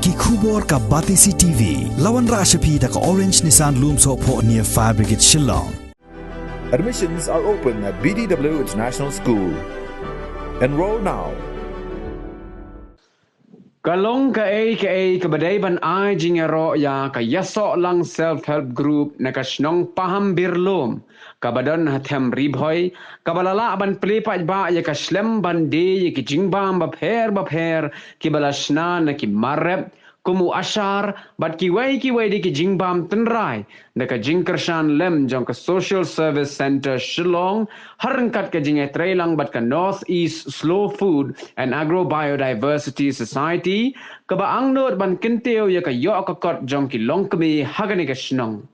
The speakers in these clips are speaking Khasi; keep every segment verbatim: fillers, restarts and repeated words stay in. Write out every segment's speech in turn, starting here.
Ki khubor ka Batesi T V. La wanrah sha phi da ka Orange Nissan Lumsohphoh near Fire Brigade Shillong. Admissions are open at B D W International School. Enroll now. Ka long kaei kaei kaba dei ban ai jingïaroh ïa ka Ïasohlang Self Help Group na ka shnong Pahamber Lum kaba don ha Them Ri Bhoi, kaba la lah ban plie paidbah ïa ka shlem ban die ïa ki jingbam bapher bapher kiba la shna na ki mar rep, kum u ashar bad kiwei kiwei de ki jingbam tynrai, da ka jingkyrshan lem jong ka Social Service Centre Shillong, ha ryngkat ka jingïatreilang bad ka North East Slow Food and Agro Biodiversity Society, kaba angnud ban kyntiew ïa ka ïoh ka kot jong ki longkmie ha kane ka shnong.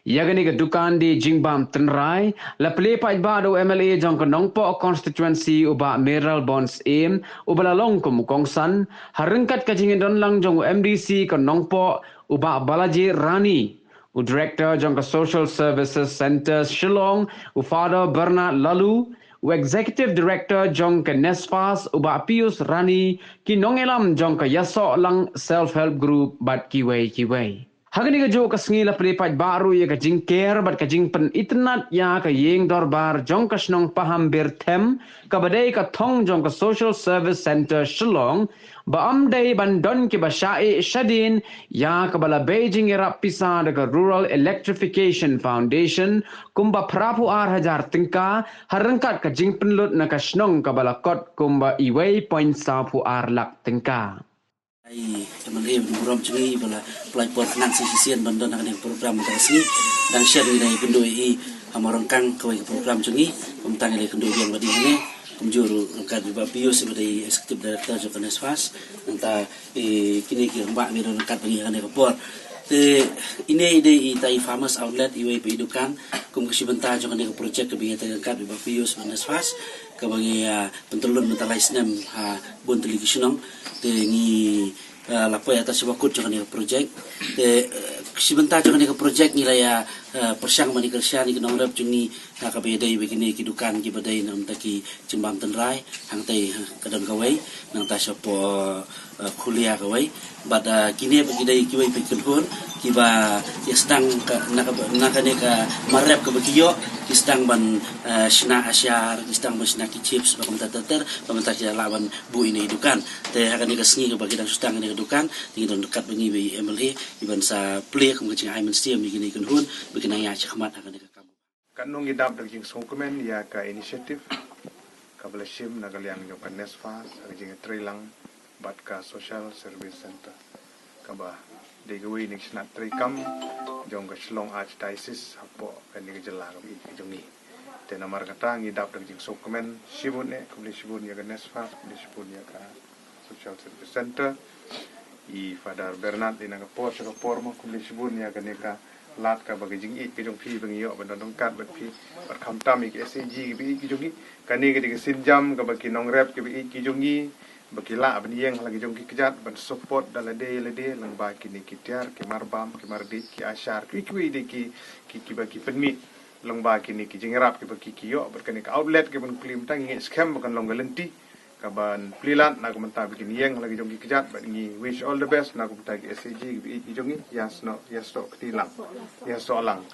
Ïa kane ka dukan die jingbam tynrai la plie paidbah da u M L A jong ka Nongpoh Constituency u Bah Mayralborn Syiem, uba la long kum u kongsan, ha ryngkat ka jingïadonlang jong u M D C ka Nongpoh u Bah Balaji Rani, u Director jong ka Social Services Centre Shillong u Father Bernard Laloo, u Executive Director jong ka NESFAS u Bah Pius Rani, ki nongïalam jong ka Ïasohlang Self Help Group bad kiwei kiwei. Ha kane kajuh ka sngi la plie paidbah ruh ïa ka jingker bad ka jingpynitynnad ïa ka ïing dorbar jong ka shnong Pahamber Them, kaba dei ka thong jong ka Social Service Centre Shillong, ba ym dei ban don kiba shah ïeh shadien ïa kaba la bei jingïarap pisa da ka Rural Electrification Foundation kumba phra phew ar hajar tyngka, ha ryngkat ka jingpynlut na ka shnong kaba la kot kumba uwei point saw phew ar lak tyngka. Ai, teman eh, burom cungi bala pelai por kenang si sisien ban don hangne program ta si. Dang share ni dai kendu i hamorong kang kawai program cungi. Pemtang dai kendu yang badi hangne. Kumjur rangkat ba Pius ba dai executive director jong ka NESFAS. Nanta eh kini ki rembak ni rangkat bagi hangne ka por. Te ine ide i tai farmers outlet iwei pe idukan kum ka sibenta jong hangne ka projek ka bingi tai rangkat ba Pius ba NESFAS. Kaba ngi pyntyllun mynta lai snem ha bun tylli ki shnong te ngi la poi ata shuwa kut jong kane ka projek. Te shi bynta jong kane ka projek ngi la ïa pyrshang ban ïa kyrshan ïa ki nongrep jong ngi ha kaba ïadei bad kine ki dukan kiba dei na bynta ki jingbam tynrai hangtai ka don kawei nangta shapoh Khulia kawei. Bad kine ba ki dei kiwei pat ki kynhun kiba ïa sdang na kane ka mar rep kaba ki ïoh ki sdang ban shna ashar ki sdang ban shna ki chips ba kumta ter ter ba mynta ki lah ban buh ine i dukan. Te ha kane ka sngi kaba ki dang sdang ine i dukan te ngi don ryngkat bad ngi ba i M L A i ban sa plie kum ka jingai mynsiem ïa kine i kynhun ba ki nang ïaid shakhmat ha kane ka kam. Katno ngi dap da ka jingsngewkmen ïa ka initiative kaba la shim na ka liang jong ka NESFAS ha ka jingïatreilang bad ka Social Service Centre kaba dei kawei na ki shnat treikam jong ka Shillong Archdiocese hapoh kane ka jylla kaba ïeit ka jong ngi. Te namar kata ngi dap da ka jingsngewkmen shibun eh, khublei shibun ïa ka NESFAS, khublei shibun ïa ka Social Service Centre. I Father Bernard i na ka por sha ka por ma khublei shibun ïa kane ka lad kaba ka jingïeit ka jong phi ba ngi ïoh ban don ryngkat bad phi bad khamtam ïa ka S A G kaba ïeit ka jong ngi. Kane ka dei ka sienjam kaba ki nongrep kaba ïeit ka jong ngi ba ki lah ban ïeng ha la ka jong ki kjat ban support da lade lade lyngba kine ki tiar ki marbam ki mardit ki ashar kiwei kiwei de ki ki kiba ki pynmih lyngba kine ki jingïarap kiba ki ki ïoh bad kane ka outlet kiba ngi plie mynta ngi ngeit skhem ba kan long ka lynti kaban plie lad na ka bynta ba kin ïeng ha la ka jong ki kjat bad ngi wish all the best na ka bynta ki S A G kiba ïeit ki jong ngi. Ïa snoh ïa snoh kti lang ïa soh lang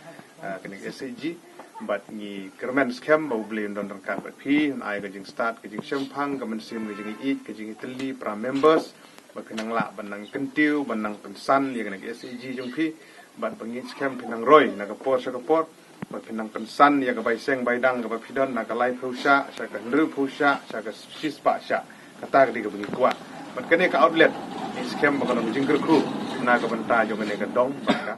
kane ka S A G. Bad ngi kyrmen skhem ba U Blei un don ryngkat bad phi, un ai ka jingstad ka jingshemphang ka mynsiem ka jingïeit ka jingïatylli para members ba phin nang lah ban nang kyntiew ban nang pynsan ïa kane ka S A G jong phi. Bad ba ngi skhem phin nang roi na ka por sha ka por ba phin nang pynsan ïa ka bai seng bai dang kaba phi don na ka laiphew shah sha ka hynriewphew shah sha ka shispah shah. Kata ka dei kaba ngi kwah. Bad kane ka outlet ngi skhem ba ka long ka jingkyrkhu na ka bynta jong kane ka dong bad ka